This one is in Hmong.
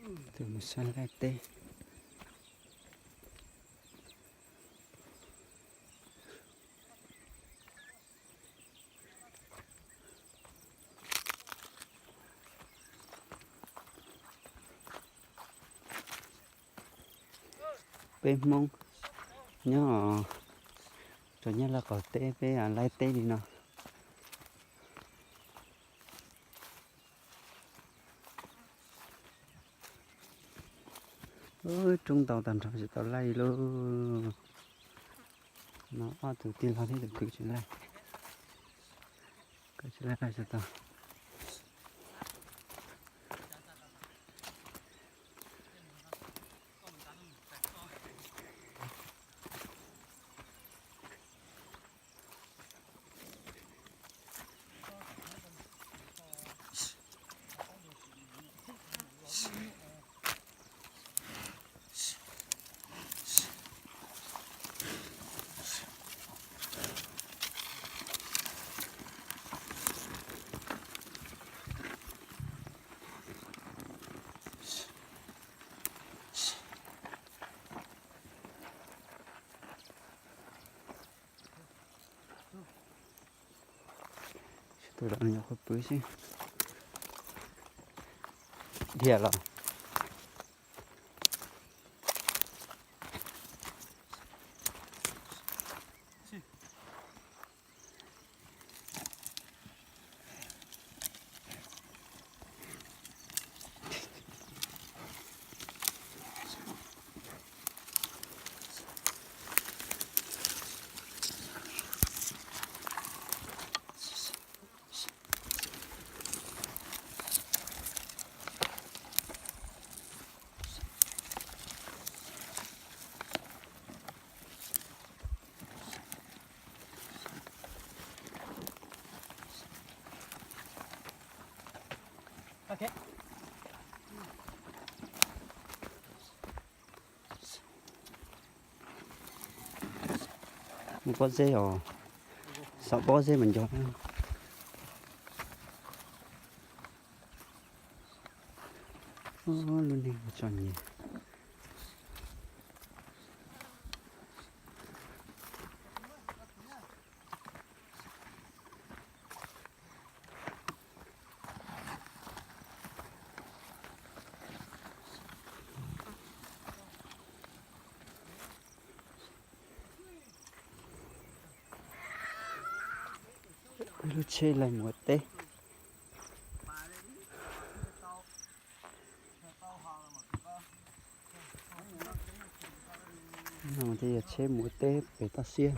Tus mus saib laij teb. Peb Hmoob nyob rau Nyab Laj qaum teb, peb laij teb li no. Roob ntau tag nrho tsis tau laij li lauj. No ob tug tij laug thiab tus kwv tsis laij, kwv tsis laij laij tsis tau. Tus los nyuam qhuav pw xwb. Dhia los. Mus pob zeb os, xav pob zeb mas nco. Lub neej txom nyem. Lub tsheb laij mus ua teb. No ces yog tsheb mus ua teb pem toj siab.